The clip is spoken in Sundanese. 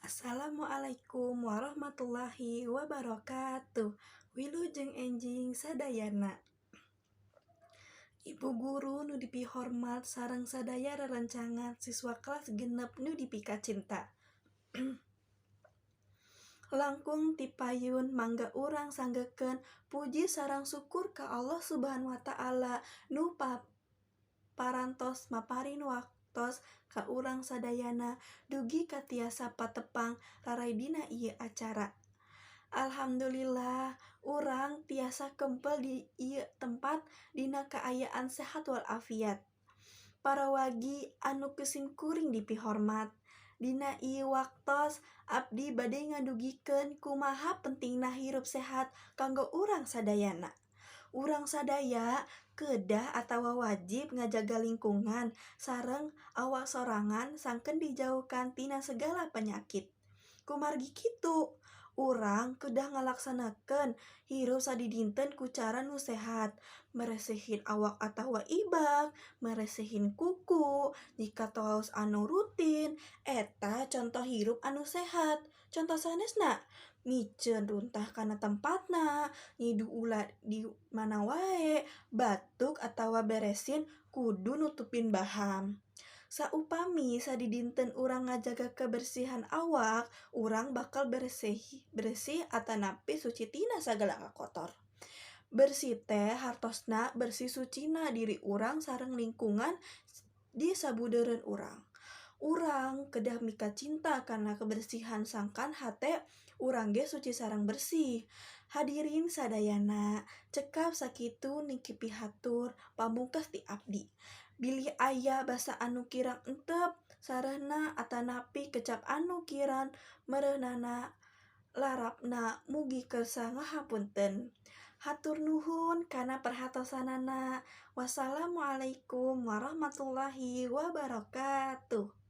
Assalamualaikum warahmatullahi wabarakatuh. Wilujeng enjing sadayana. Ibu guru nu dipihormat sareng sadaya rerencangan siswa kelas 6 nu dipikacinta. Langkung ti payun mangga urang sanggekeun puji sareng syukur ka Allah Subhanahu wa taala nu parantos maparin waktos ka urang sadayana dugi ka tiasa patepang rarai dina ieu acara. Alhamdulillah urang tiasa kempel di ieu tempat dina kaayaan sehat walafiat. Para wagi anu ku simkuring dipihormat. Dina ieu waktos abdi bade ngadugikeun kumaha pentingna hirup sehat kanggo urang sadayana. Urang sadaya kedah atawa wajib ngajaga lingkungan sareng awak sorangan sangkeun dijauhkan tina segala penyakit. Kumargi kitu, urang kedah ngalaksanakeun hirup sadidinten ku cara nu sehat, meresihin awak atawa ibak, meresihin kuku, nyikat toos anu rutin, eta contoh hirup anu sehat. Contoh sanesna, miceun runtah kana tempatna, nyidu ulah di mana wae, batuk atawa beresin kudu nutupin baham. Saupami sadidinten urang ngajaga kebersihan awak, urang bakal bersih bersih atanapi suci tina sagala kakotor. Bersih teh hartosna bersih sucina diri urang sareng lingkungan di sabudeureun urang. Urang kedah mika cinta kana kebersihan sangkan hate urang ge suci sareng bersih. Hadirin sadayana, cekap sakitu niki pihatur pamungkas ti abdi. Bilih aya basa anu kirang entep sarehna atanapi kecap anu kirang mereunana larapna mugi kersa ngahapunten. Hatur nuhun kana perhatosanana. Wassalamualaikum warahmatullahi wabarakatuh.